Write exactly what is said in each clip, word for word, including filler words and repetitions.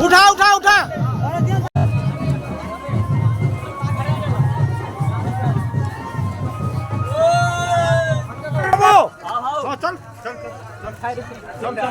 उठा, उठा, उठा। हाँ, चल, चल, चल, चल।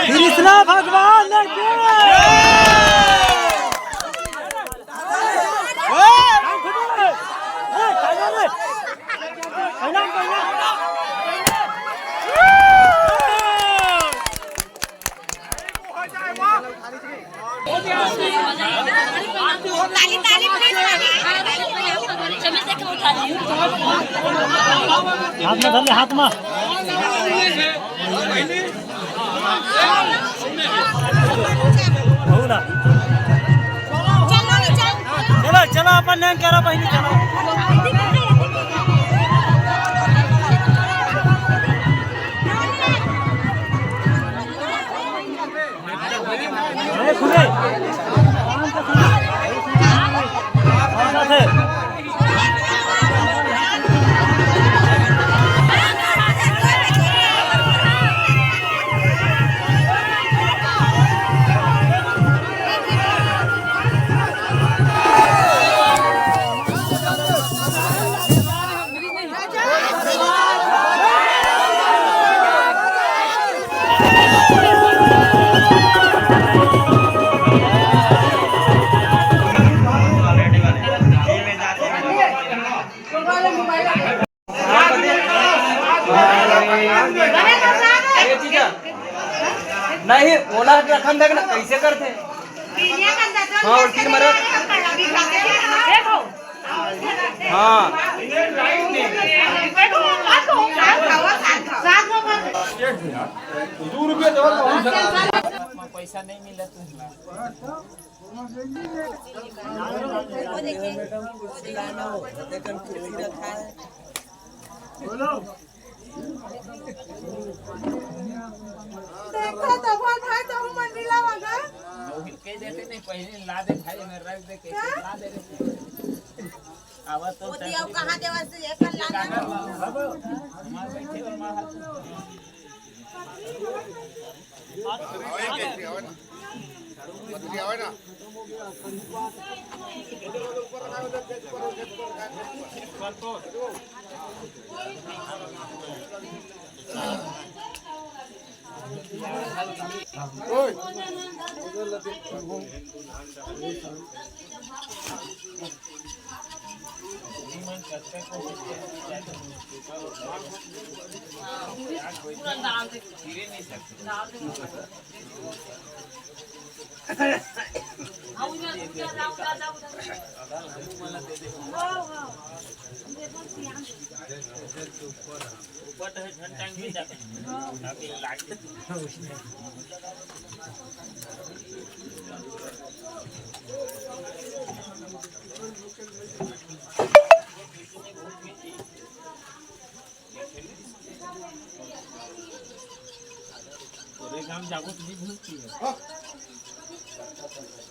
कृष्णा भगवान की। हाथ में धर ले, हाथ में। हो ना। चलो, चलो, अपन नेंग करा बहिनी, चलो। नहीं, ओला के रखन देख ना, कैसे करते? हाँ, और तीन मरत। हाँ। पैसा नहीं मिला तुझे। देखो तो बोल भाई, तो हम मंदिला वाला। कह देते नहीं, पहले ला दे भाई, मैं रख दे के का? ला दे रे। आवाज तो वो दिया, कहाँ देवा से ये कर लाना। हमारे बैठे और मार हाथ।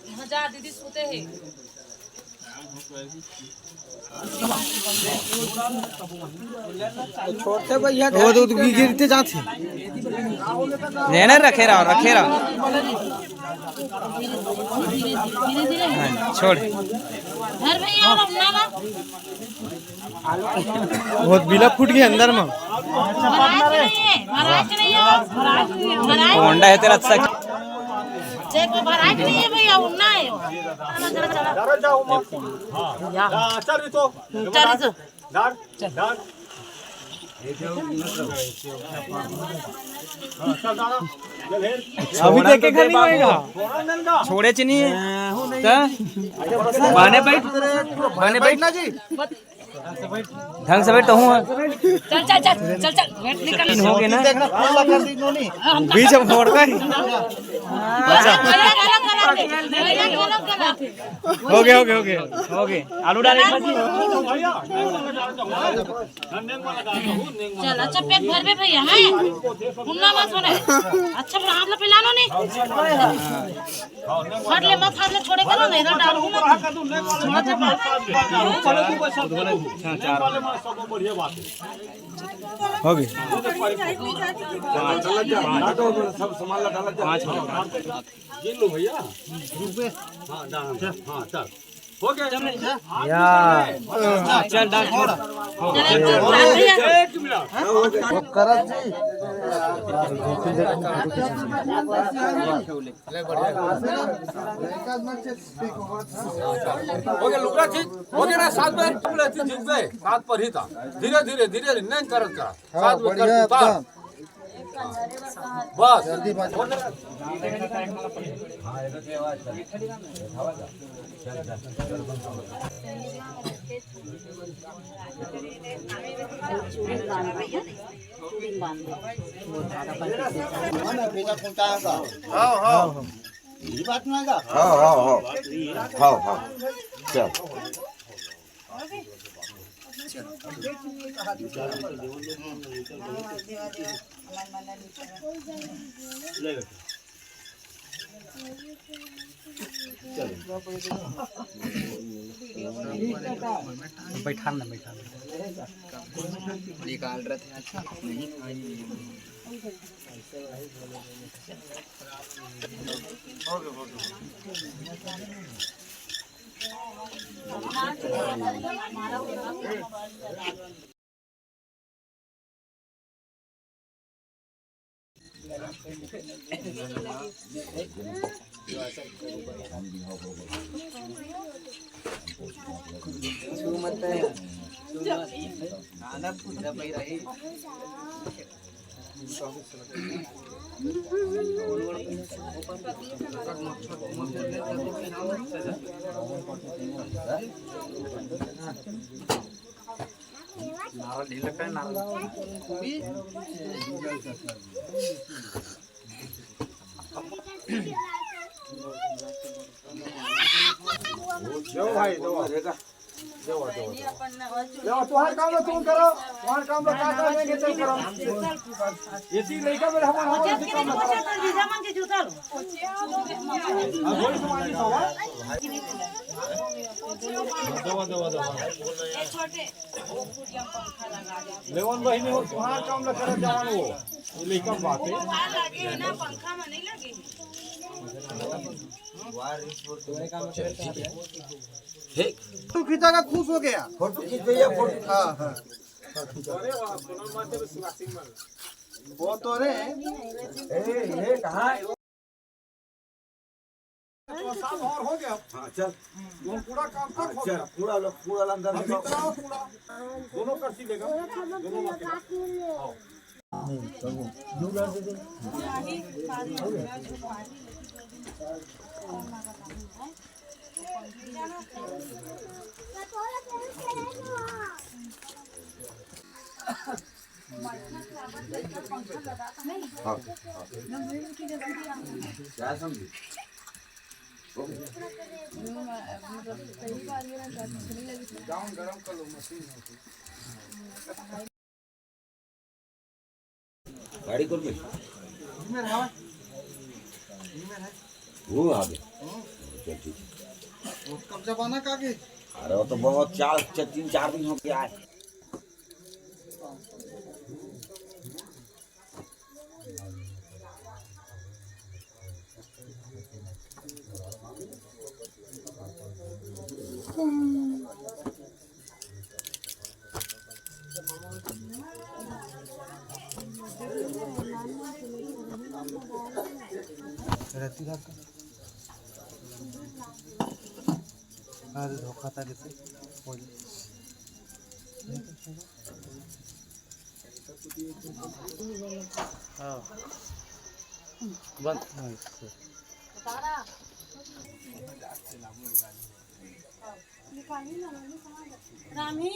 यहाँ जा, दीदी सोते हैं। छोड़ते भैया, वो तो, तो गिर-, गिरते जाते हैं। नहीं, नहीं, रखे रहो, रखे रहो। हाँ, छोड़। घर में ये वाला उठा ना। बहुत बिला फूट गया अंदर में। भराए के नहीं है, भराए के नहीं है, भराए, भराए। होंडा है तेरा अच्छा। चेक में भराए के नहीं है भैया, उड़ना है। चल रही तो। चल रही तो। अभी देखे खाली होएगा। छोड़े च नहीं है। तो बहाने बैठ, बहाने बैठ ना जी। ढंग से बैठ तो हूँ। चल, चल, चल, चल, चल, बैठ, निकल। तीन हो गए ना। देखना, खोल लगा दी नोनी। बीच में फोड़ का ही। अच्छा। हो गया, हो गया, हो गया, हो गया। आलू डाल एक बार। चल, अच्छा, पेट भर बे भैया, हैं? उन्ना मत होने। अच्छा, पर आप लोग पिला लो नहीं। हट ले, मत हट ले, छोड़े करो ना, इधर डालू ना। थोड़ा सा हो गई। सब सामान ला डाला जा। पाँच। ये लो भैया। हाँ, डाल। हाँ, चल। हो गया। या। चल, डाल, छोड़। एक मिनट। वो करत जी। हो गया, लुगड़ा ठीक हो गया ना, साथ में तुम लेती ठीक से, साथ पर ही था। धीरे, धीरे, धीरे, नहीं करत करा। हाँ, साथ में कर बढ़िया उतार। एकदम। बस। जल्दी बात। हाँ, हाँ। ये बात ना का? हाँ, हाँ, हाँ। हाँ, हाँ। चल। बैठा ना, बैठा ना। निकाल रहे थे, अच्छा, नहीं खाई। नारळ ढीला काय नारळ? देवा भाई, देवा। देवा, देवा, देवा। देवा, तुम्हारे काम में तुम करो, तुम्हारे काम में क्या काम है, ये तुम करो। ये चीज लड़का मेरे हमारे हाथ में काम में करो। हाँ, थोड़ी सी मांगी सो, हाँ? देवा, देवा, देवा। लेवन बहिनी हो, तुम्हारे काम में करो, जवान हो। ये लड़का बात है। पंखा में नहीं लगे। चल, ठीक है। ठीक। तू खींचा का खुश हो गया। फोटो खींच भैया, फोटो। हाँ, हाँ। वो तो रे। ए, ये कहाँ है? तो साफ और हो गया। हाँ, चल। वो पूरा काम तक हो गया। पूरा लो, पूरा अंदर अब निकाल। भीतर आओ, पूरा। दोनों कर सी लेगा। दोनों मत। हाँ। क्या समझी? गाड़ी कौन में? वो आ गया। चल, ठीक है। वो कब जमाना का के? अरे, वो तो बहुत चार, चार, तीन चार दिन हो गया है। रहती रात का। अरे धोखा था किसी। हाँ। बंद। रामी।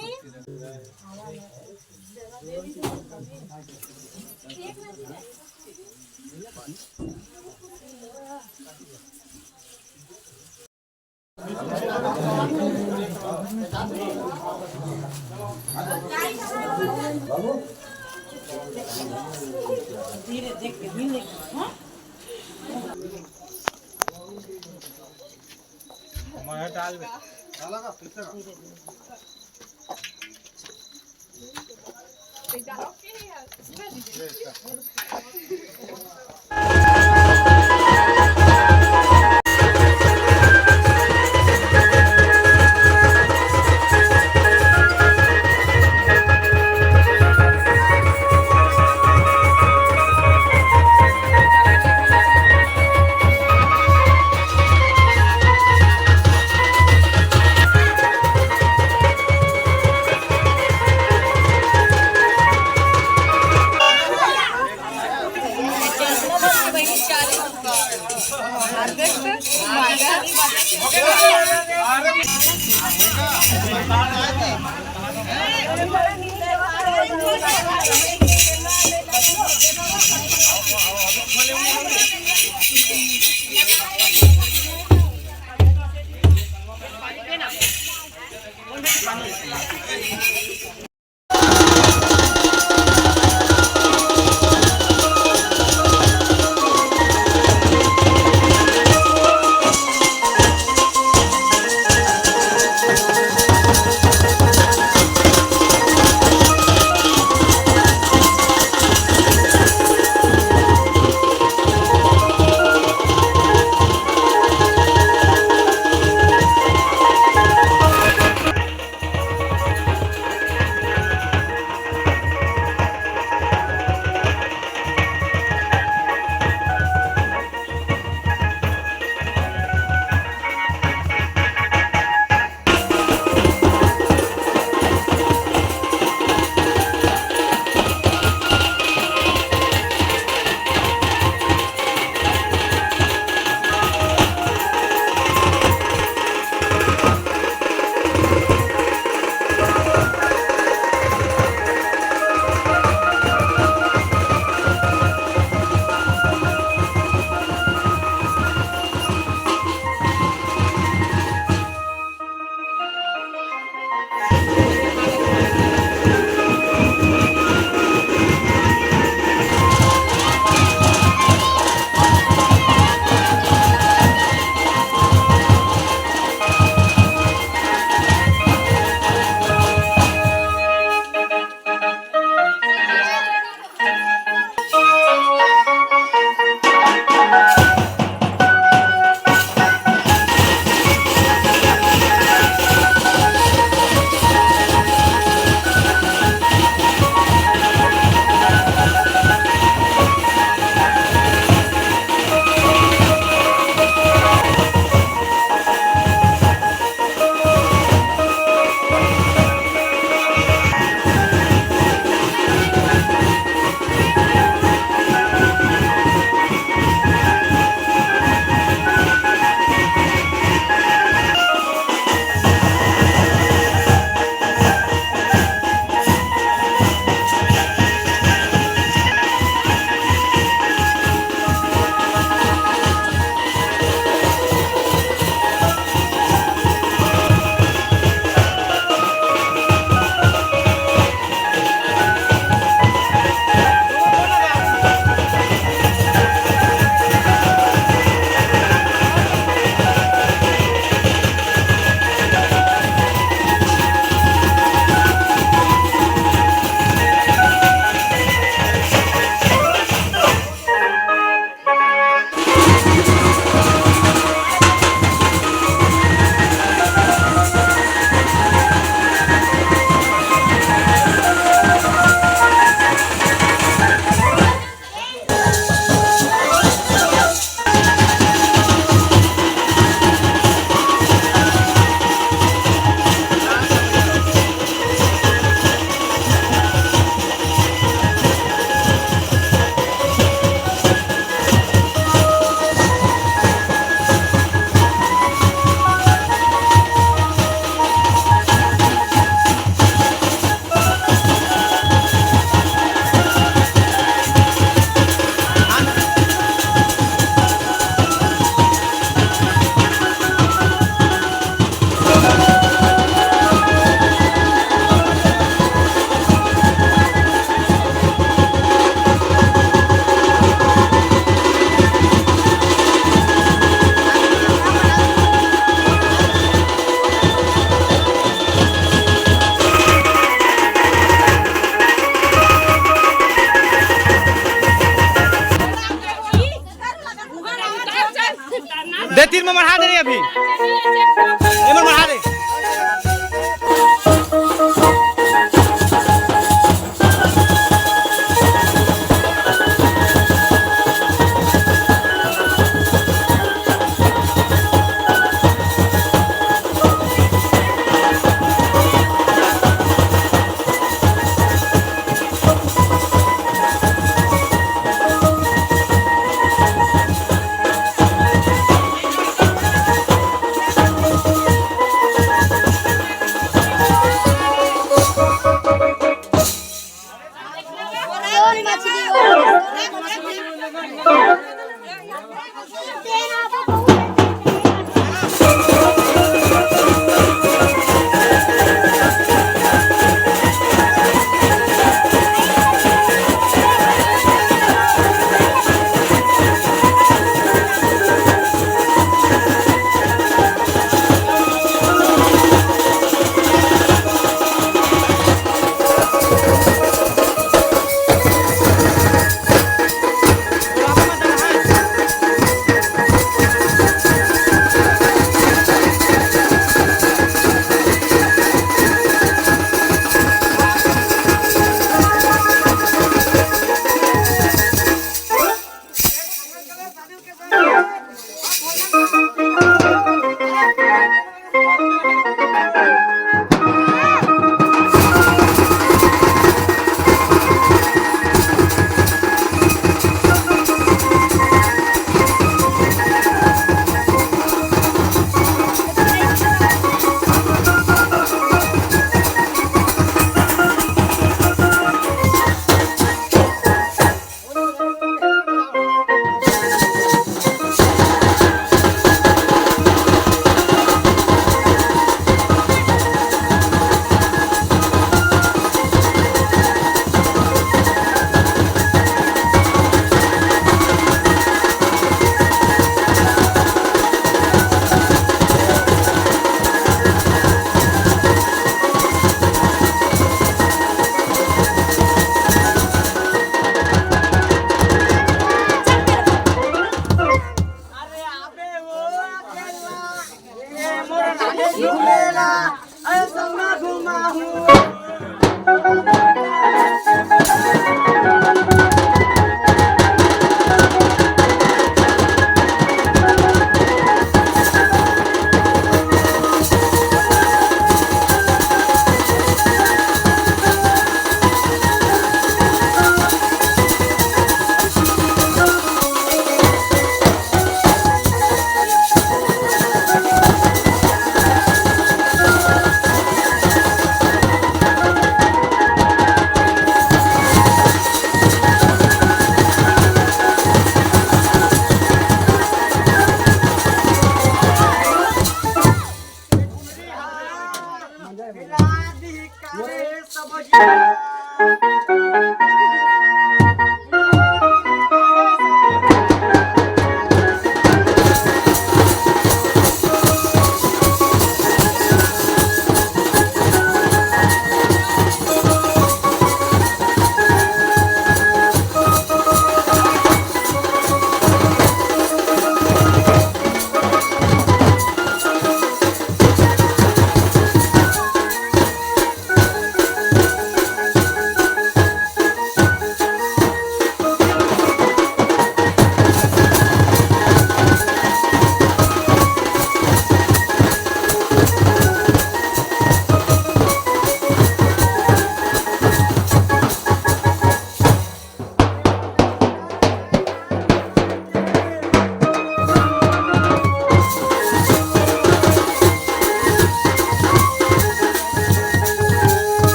दे, तीर में मढ़ा दे रे अभी। ए, में मढ़ा दे।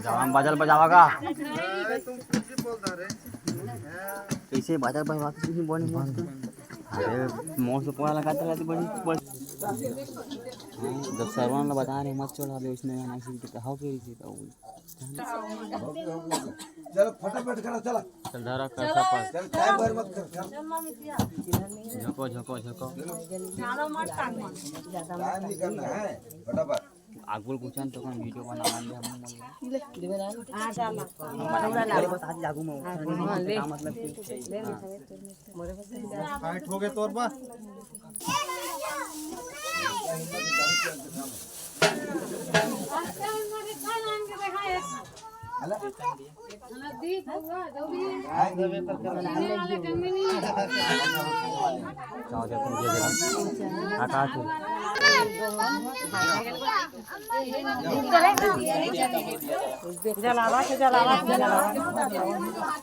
जवान बाजल बजावा का? कैसे बाजल बजावा के नहीं बोले मस्त। अरे मोर से पोला लगा था, बड़ी, बड़ी। जब सरवन ला बता रहे मत चला दे, उसने गाना सीख के कहा के जी तो। चलो फटाफट करो, चला। चल धरा, पैसा पास। चल, टाइम बर्बाद मत कर, चल। झोंको, झोंको, झोंको। टाइम नहीं करना है, फटाफट। आगुल कुछ तो कौन वीडियो बना लेंगे हम लोग। फाइट हो गए तोर बा। जलावा के जलावा के जलावा।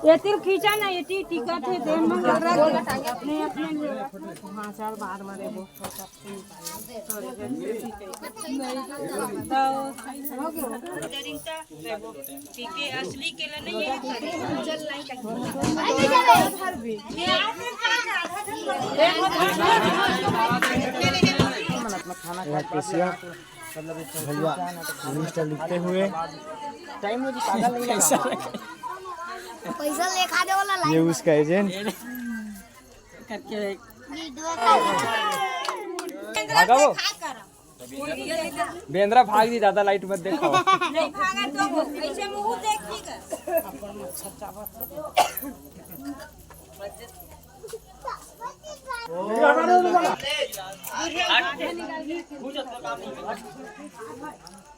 ये तिल खींचा ना, ये टी-, टिकट है, देन में लगा दे। अपने, अपने लिए। हाँ, चल, बाहर मारे वो। ठीक है, असली केला नहीं है। यहाँ कैशियर भैया, मिनिस्टर लिखते हुए। टाइम मुझे पागल नहीं कैसा लगा। पैसा लेखा दे वाला ये लाइन। उसका एजेंट। करके एक वीडियो भागा वो। बेंद्रा भाग जी, ज्यादा लाइट मत देखो। नहीं भागा तो वो ऐसे मुंह देखी का।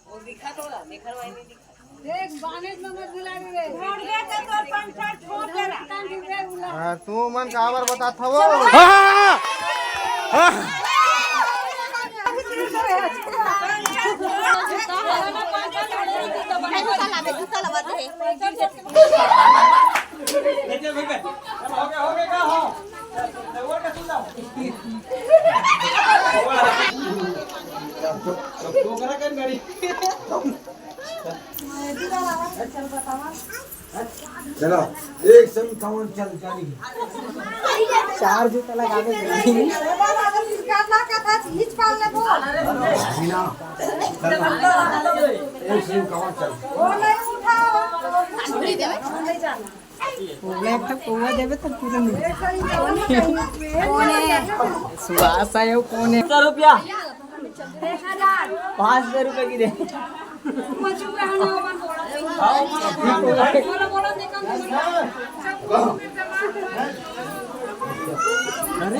वो दिखा तो रहा, देखा रहा नहीं दिखा। देख, बानेट में मत भुला रे। मुर्गे के तोर पंखा छोड़ दे रहा। हाँ, तू मन काबर बतात हवो? हाँ, हाँ, हाँ। चलो, एक सौ इक्यावन चल, चल। चार जूता लगा दे। बिना। एक सौ इक्यावन चल। वो नहीं उठाओ। वो एक तो पौवा देवे तो पूरा नहीं। सुभाष आयो कौन है? सौ रुपया। पाँच सौ रुपये की दे।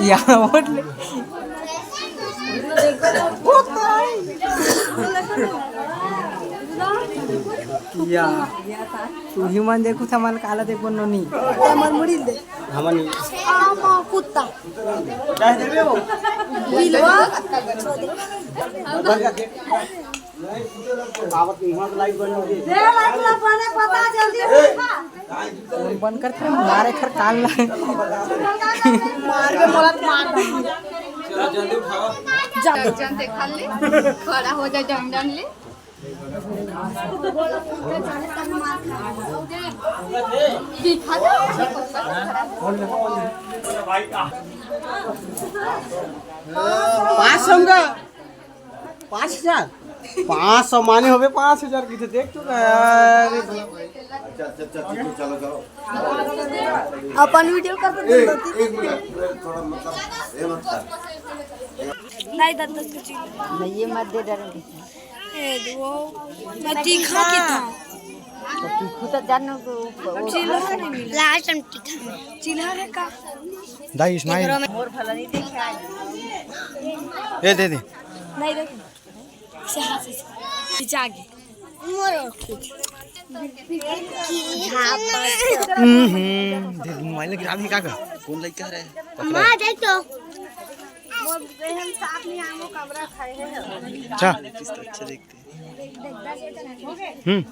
यार, वोट ले। या। तू ही मन देखू था, मन काला देखो नोनी। हमन आमा कुत्ता। बिलवा। आवत नहीं, वहाँ से लाइट बंद हो गई। दे लाइट ला बने, पता जल्दी उठा। फोन बंद कर, तेरे मारे खर कान ला। मार के बोला तो मार। चलो जल्दी उठाओ। जा। जन देखा ले, खड़ा हो जा, जन जन ले। पाँच सौ का? पाँच हजार? पाँच सौ माने होबे, पाँच हजार की तो देख चुका है। अरे अच्छा, अच्छा, अच्छा, ठीक है, चलो, चलो। अपन वीडियो कर दो। एक, एक मिनट, थोड़ा मतलब, ये मत कर। नहीं, दस, दस कुछ नहीं, ये मत दे डरेंगे। ए, वो, मैं तीखा की था। तो तीखू तो जान, वो, वो चिल्हा नहीं मिला। लास्ट टाइम तीखा। चिल्हा है का? दाई, स्माइल। मोर भला नहीं देखे आज। ये दे दे। नहीं देखे। से हाथ से खिंचा के। मोर खींच। हम्म, हम्म। दे, मोबाइल गिरा भी का कर? कौन लइका है? माँ, देख तो। मोर बहन साथ में आमो कमरा खाए है। अच्छा। अच्छा देखते हैं। हम्म।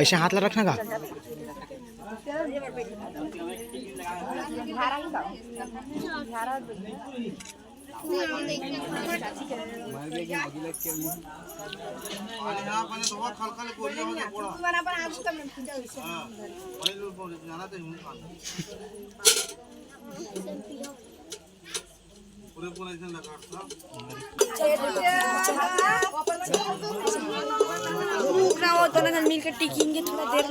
ऐसे हाथ ला रखना का? पूरा पूरा ऐसे लगा था। रुक ना, वो दोनों जन मिलकर टिकेंगे थोड़ा देर।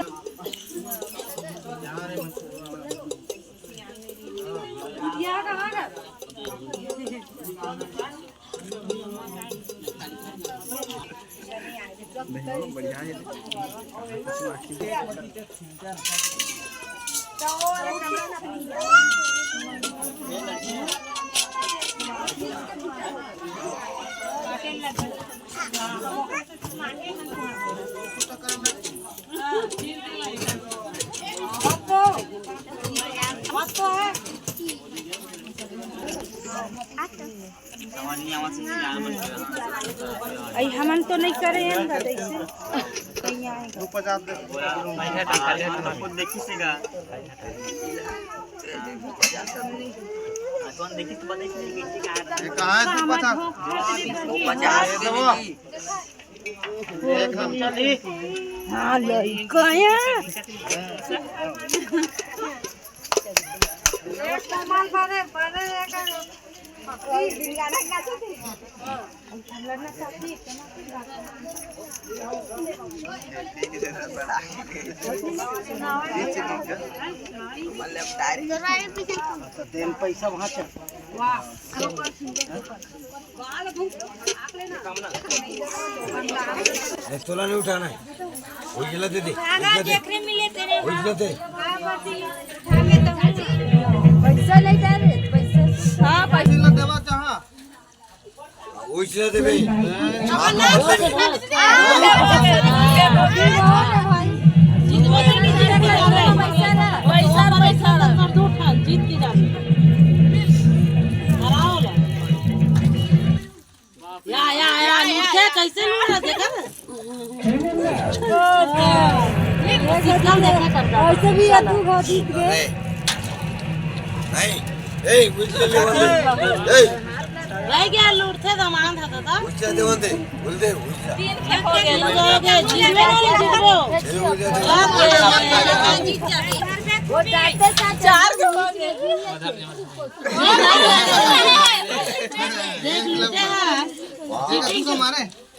अई हमन तो नहीं करे हैं, बस ऐसे कहीं आएगा। ये कहाँ है? दो पचास। पचास के दो। हाँ, लइका है। तेल पैसा वहाँ चल। वाह। तोला नहीं उठाना है। उजला दे दे। उजला दे। उजला दे। पैसा ले जा रे, पैसा। हाँ, पैसा। उजला देवा चाहा। उजला दे भाई। पैसा, पैसा। जीत के जाबे। हराओ ला। या, या, या, लूट के कैसे लूट रहा, देखा? सिस्टम देखा करता। ऐसे भी या तू बहुत जीत गए। नहीं, नहीं, ए, उजला लेवा दे। ए। रह गया, लूट थे, दमान था, था। उजला देवा दे, बोल दे, उजला। तीन के हो गया, जीरो ना, जीरो। ए, उजला दे। वो डालते साथ चार हो गए। देख लेते हैं। वाह।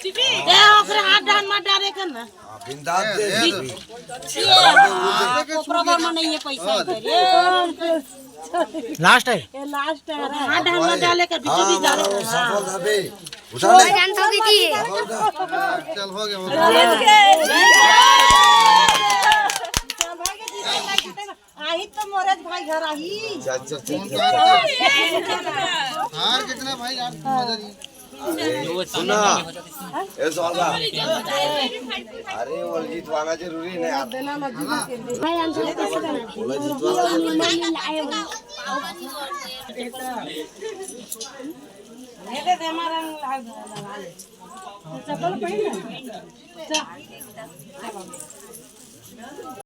ये ओकरे हाथ डाल मत डाले कर ना। हाँ, बिंदास दे। ये, ये, ये कोपरा बाबा नहीं है पैसा इधर। ये लास्ट है। ये लास्ट है। हाथ डाल मत डाले कर, बीचों बीच डाले कर। हाँ, सफल था बे। उठा ले। जान तो दीदी। चल, हो गया, हो गया। जीत गए। आही तो मोरे भाई घर आही। चल, चल, चल, चल, चल। हार कितना भाई यार, मजा नहीं। अरे, सुना। ए, सोलह। अरे, वो जीतवाना जरूरी नहीं यार। बोला जीतवाना जरूरी।